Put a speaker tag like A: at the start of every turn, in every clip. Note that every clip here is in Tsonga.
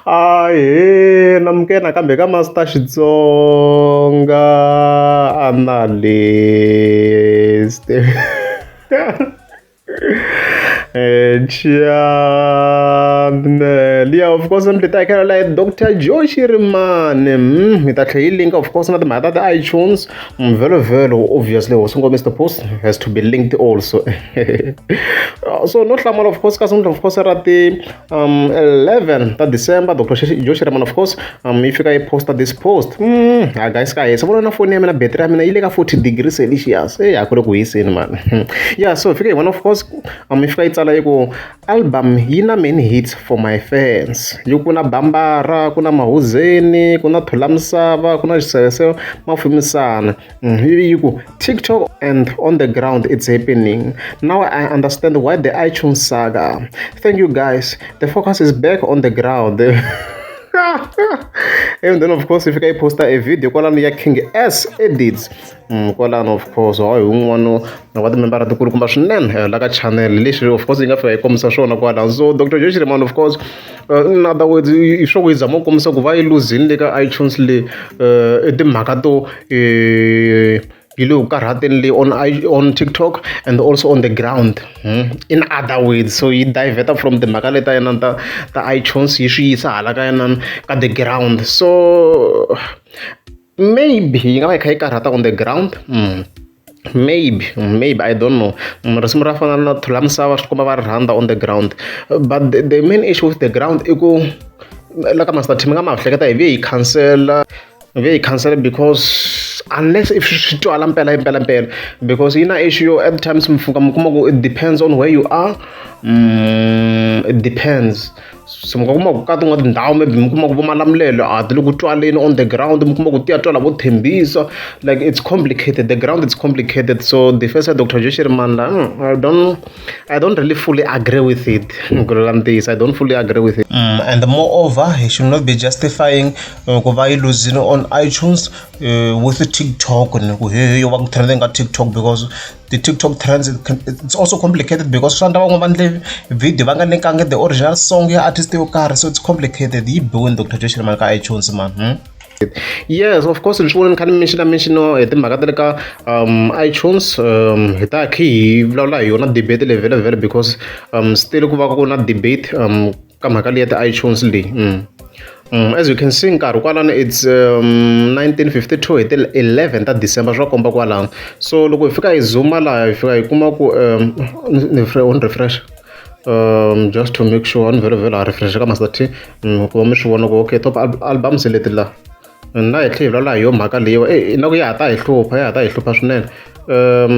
A: Ahee namukela nakambe ka Master Xitsonga Analyst channel ya of course mi ta hakela la Dr Joe Shirimani mi ta tlhela yi link of course na timhaka ta ti-iTunes vhelo vhelo obviously hosi ngoma Mr Post has to be linked also so no hlamala of course kasi of course ra ti 11 ta December Dr Joe Shirimani of course yi fika yi posta this post ha guys ka hisa vona na foni ya mina battery ya mina yi le ka 40 degrees Celsius e a ku le ku hiseni mani yeah so fika hi vona of course yi fika yi tsala yi ku album yi na many hits for my fans yi ku na bambara ku na mahuzeni ku na thula misava ku na xiseveseve mafumisana yi ku TikTok and on the ground it's happening now I understand why the iTunes saga thank you guys the focus is back on the ground and then of course yi fika yi posta a video kwalano ya King S edits kwalano of course hayi wun'wana wa timembara tikulukumba swinene la ka channel leswi of course yi nga fika yi kombisa swona kwalano so Dr Joe Shirimani of course in other words i swa ku yi zama ku kombisa ku va yi luzini le ka iTunes le i timhaka to yi le ku karhateni le on TikTok and also on the ground in other words so yi diverta from timhaka leta yena ta ta iTunes yi swi yisa hala ka yena ka the ground so maybe yi nga va yi kha yi karhata on the ground maybe I don't know risimu ra fana na thula misava swi komba va ri rhandza on the ground but the main issue with the ground i ku la ka Master Team nga ma hleketa hi vuye hi khansela ve hi cancel because unless if swi twala mpela mpela mpela because yi na issue yo at times mi fika mi kuma ku it depends on where you are it depends so mi nga kuma ku ka tin'wana tindhawu maybe mi kuma ku vo Malamulele a ti le ku twaleni on the ground mi kuma ku ti ya twala vo Thembisa like it's complicated the ground is complicated so defense ya Dr Joe Shirimani la I don't really fully agree with it ku vula ntiyiso I don't fully agree with it
B: And moreover, he should not be justifying ku va yi losing on iTunes with TikTok ni ku he yo va ku trending ka TikTok because the TikTok trends it's also complicated because swi endla van'wana va endle video va nga linkangi the original song ya artist yo karhi so it's complicated yi biwini Dr Joe Shirimani ka iTunes man
A: Yes, of course ni swi vona ni kha ni mention mention hi timhaka ta le ka iTunes hi ta khe hi vulavula hi yona debate leyi vhele vhele because still ku va ku na debate ka mhaka leyi ya ti-iTunes leyi. As you can see nkarhi kwalano it's 1952 hi ti 11 ta December swa komba kwalano so loko hi fika hi zooma laha hi fika hi kuma ku ni on refresh just to make sure ni vhele vhele ha refresh ka Master T ku va mi swi vona ku okay top albums leti la na hi tlhela hi vulavula hi yo mhaka leyiwa e na ku ya ha ta hi hlupha ya ha ta hi hlupha swinene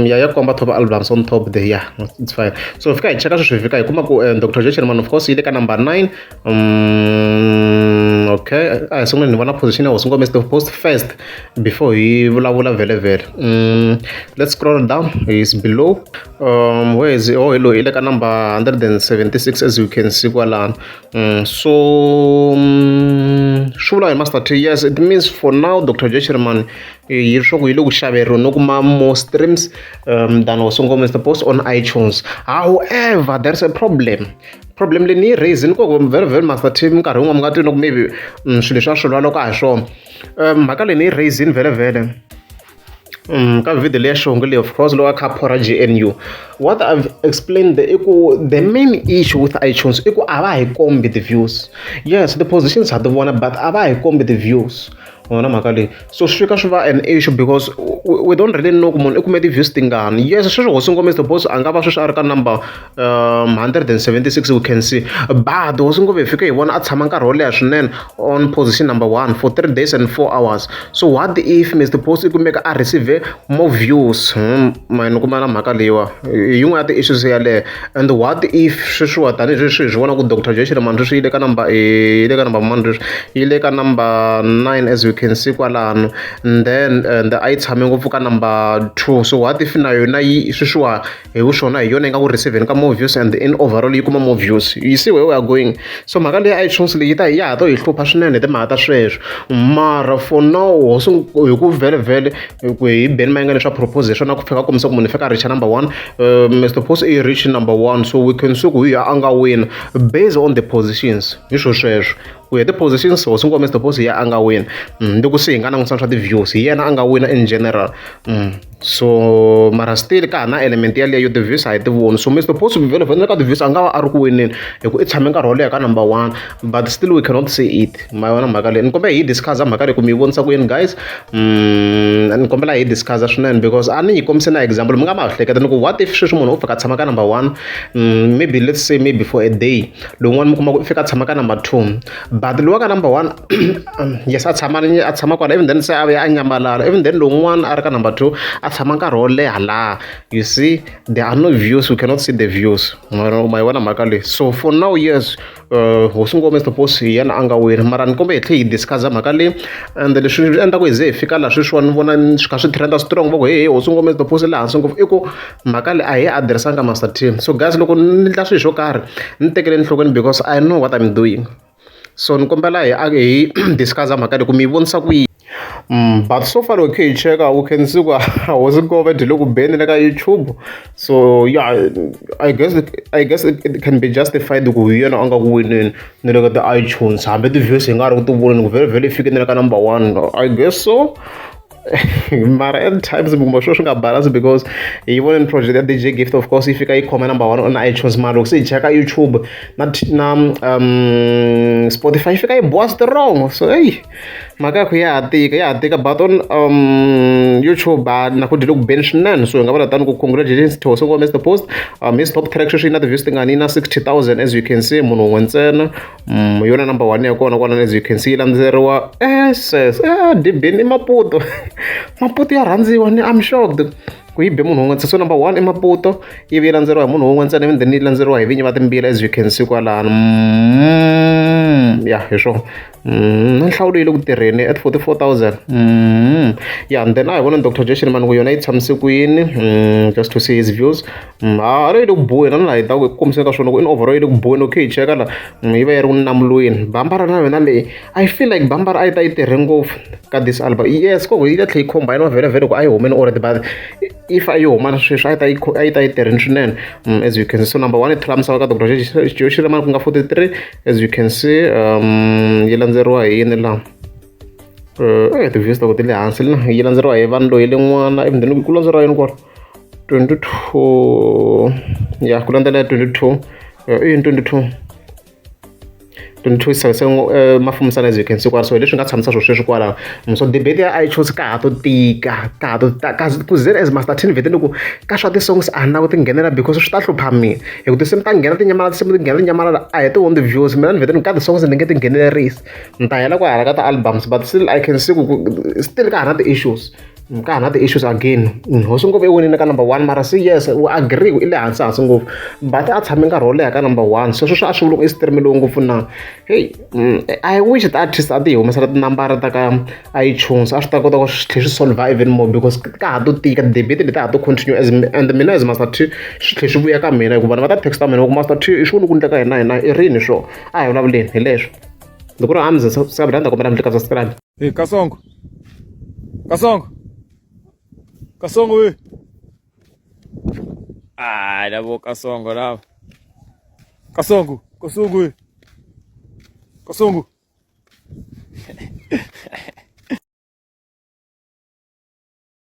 A: ya ya komba top albums on top there yeah it's fine so fika hi cheka sweswi hi fika hi kuma ku Dr Joe Shirimani of course yi le ka number 9 okay a hi sungule ni vona position ya hosi ngome the post first before hi vulavula vhele vhele let's scroll down is below where is oh hello yi le ka number 176 as you can see kwalano so swi vula hi Master T yes it means for now Dr Joe Shirimani yi swa ku yi le ku xaveriwa no kuma more streams than hosi ngome Mr Post on iTunes however there's a problem problem leyi ni yi raise ni ku very very Master T minkarhi yin'wana mi nga twi loko maybe swilo leswi a swi lwa loko a hi swona mhaka leyi ni yi raise-ini vhele vhele ka video leya xihungu leyi of course loko a kha a phora GNU what I've explained i ku the main issue with iTunes i ku a va hi kombi the views yes the positions ha ti vona but a va hi kombi the views wona mhaka leyi so swi fika swi va an issue because we don't really know ku munhu i kume ti-views tingani yes sweswi hosi ngome suppose a nga va sweswi a ri ka number 176 we can see but hosi ngome hi fike hi vona a tshama nkarhi wo leha swinene on position number 1 for 3 days and 4 hours so what if Mr Post i kumeka a receive more views ni kuma na mhaka leyiwa hi yin'wana ya ti-issues yaleyo and what if sweswiwa tanihileswi hi swi vona ku Dr Joe Shirimani sweswi yi le ka number yi le ka number mani sweswi yi le ka number 9 as you can see kwalano and then and a yi tshame ngopfu ka number 2 so what if na yona yi sweswiwa hi vuswona hi yona yi nga ku receiveni ka more views and in overall yi kuma more views you see where we are going so mhaka leyi iTunes leyi ta ya ha to hi hlupha swinene hi timhaka ta sweswo mara for now hosi hi ku vhele vhele ku hi Benny Mayengani swa propose swona ku fika kombisa ku munhu i fika a reach number 1 Mr Post i reach number 1 so we can see ku hi a nga wina based on the positions hi swo sweswo. Ku ya ti-positions Hosi Ngome Mr Post hi yena a nga wina. Loko se hi nga langutisa swa ti-views hi yena a nga wina in general. So mara still ka ha na element yaleyo ti-views a hi ti voni so Mr Post vhele vhele ka ti-views a nga va a ri ku wineni hi ku i tshame nkarhi wo leha ka number one but still we cannot see it ma yona mhaka leyi ni kombela hi discuss mhaka leyi ku mi yi vonisa ku yini guys ni kombela hi discuss swinene because a ni yi kombise na example mi nga ma hleketa ni ku what if sweswi munhu u fika a tshama ka number one maybe let's say maybe for a day lowun'wana mi kuma ku i fika a tshama ka number two but lowa ka number one yes a tshama a tshama kwala even then se a vuya a nyamalala even then lowun'wana a ri ka number two a tshama nkarhi wo leha laha you see there are no views we cannot see the views ma yi vona mhaka leyi so for now yes hosi ngome Mr Post hi yena a nga wina mara ni kombe hi tlhe hi discuss mhaka leyi and leswi endlaku hi ze hi fika laha sweswiwani ni vona swi kha swi trenda strong va ku he hosi ngome Mr Post le hansi ngopfu i ku mhaka leyi a hi address-anga Master T so guys loko ni endla swilo swo karhi ni tekele enhlokweni because I know what I'm doing so ni kombela hi hi discuss mhaka leyi ku mi yi vonisa ku yini but so far loko hi cheka we can see ku hosi Ngome dyi le ku beni le ka YouTube so yeah I guess it can be justified ku hi yena a nga ku wineni ni le ka ti-iTunes hambi ti-views hi nga ri ku ti voneni ku vhele vhele i fike ni le ka number one I guess so mara at times mi kuma swilo swi nga balance because hi voneni project ya DJ Gift of course yi fika yi khoma number one on iTunes mara loko se hi cheka YouTube na na Spotify yi fika yi boha strong so hey mhaka ya ku ya ha tika ya ha tika but on YouTube a na ku dyi le ku beni swinene so hi nga vula tani ku congratulations to Hosi Ngome Mr Post his top track sweswi yi na ti-views tingani yi na 60,000 as you can see munhu wun'we ntsena yona number one ya kona kwalano as you can see yi landzeriwa ss dibini i Maputo Maputo ya rhandziwa ni I'm shocked ku yi be munhu wun'we so number one i Maputo ivi yi landzeriwa hi munhu wun'we ntsena ivi then yi landzeriwa hi vinyi va timbila as you can see kwalano ya hi swona na nhlawulo yi le ku tirheni at 44,000 yeah and then a hi vona Dr Joe Shirimani ku yona yi tshamise ku yini just to see his views ha yi le ku buweni na laha hi ta ku kombiseni ka swona ku in overall yi le ku buweni okay hi cheka la yi va yi ri ku namulweni bambara na yona leyi I feel like bambara a yi ta yi tirhe ngopfu ka this album yes ko yi ta tlhela yi combine vhele vhele ku a yi humeni already but if a yi huma na sweswi a yi ta yi a yi ta yi tirheni swinene as you can see so number one i thula misava ka Dr Joe Shirimani ku nga 43 as you can see yi landzeriwa hi yini laha ti-views ta ku ti le hansi la yi landzeriwa hi vanhu loyi len'wana even then ku landzeriwa yini kwala 22 ya ku landzela 22 i yini 22 22 se mafumisana as you can see kwala so hi leswi nga tshamisa swo sweswi kwalaho so debate ya iTunes ka ha to tika ka ha to ka ku ze as Master T vhete ni ku ka swa ti-songs a na ku ti nghenela because swi ta hlupha mina hi ku tinsimu ta nghena tinyamalala tinsimu ti nghena tinyamalala a hi ti voni ti-views mina ni vhete ni ka ti-songs ni nge ti nghenelerisi ni ta hela ku hala ka ti-albums but still I can see ku still ka ha na ti-issues ka ha na ti-issues again hosi ngopfu i winile ka number one mara se yes we agree ku i le hansi hansi ngopfu but a tshame nkarhi wo leha ka number one sweswo swi a swi vuli ku i stream lowu ngopfu na hey I wish ti-artist a ti humesela tinambara ta ka iTunes a swi ta kota ku swi tlhela swi solve even more because ka ha to tika debate leti ha to continue as and mina as Master T swi tlhela swi vuya ka mina hikuva vanhu va ta text mina ku Master T i swona ku endleka hina hina i rini swo a hi vulavuleni hi leswo loko ri hamza subscribe ta kombela mi tlika subscribe.
C: Hey, Kasongo. Kasongo. Kasongo we. Ah, lavo Kasongo lava. Kasongo, Kasongo we. Kasongo.